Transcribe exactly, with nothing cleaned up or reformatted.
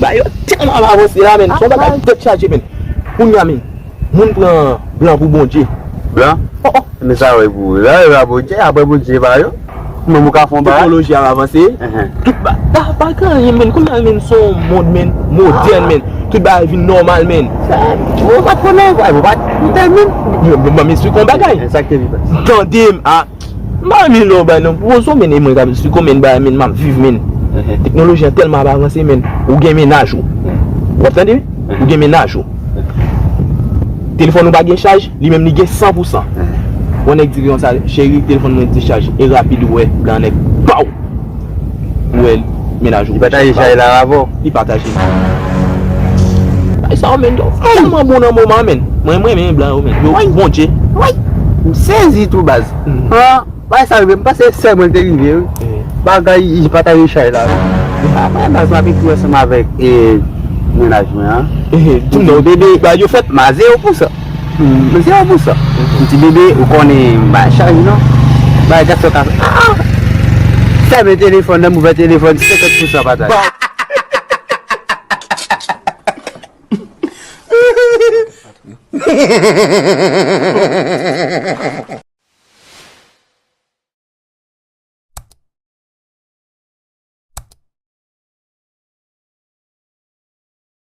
Bagay yo tèlman ap avanse la, men. Se yon bagay tèt chaje, men. Kounye a, men, moun pran blan pou Bondye. Blan? Oh, oh. Men sa wè pou ou. Sa wè pa Bondye, apre Bondye pa yo. Kòman ou ka fè yon bagay? Teknoloji ap avanse. Tout ba, pa, pa gen anyen, men. Kounye a, men, se yon mond, men, modèn, men. Tout bagay vin nòmal, men. Ou pa t konnen, ou pa t konnen, men. Ban m esplike yon bagay. Sa k te rive? Tande m, a. M pa renmen lè w bay non pou Rozo, men, e mwen k ap esplike w, men, bagay, men, m ap viv, men. Teknoloji a tèlman ap avanse, men, ou gen mennaj ou. W ap tande? Ou gen mennaj ou. Telefòn ou pa gen chaj, li menm li gen san pou san. Yon nèg di konsa, cheri, telefòn mwen dichaj. E rapid ou wè, blan nèg, paw! Ou wè, mennaj ou. Li pataje chay la avè w? Li pataje. Ay, sa yo, men, yo tèlman bon nan moman, men. Mwen, mwen renmen blan yo, men. Yo, Bondye. Woy! M sezi tou, baz. An, bagay sa rive, m panse sè mwen te rive, wi. Bagay, li pataje chay la, wi. Apre, baz, m ap ekri ansanm avèk, e, mennaj mwen an. Di m non, bebe, bagay yo fèt. M a zewo pou san. M zewo pou san. M di, bebe, ou konnen m pa chaj non. Bagay gason ka fè. Ah! Fèmen telefòn nan, m ouvè telefòn, senkant pou san pataje.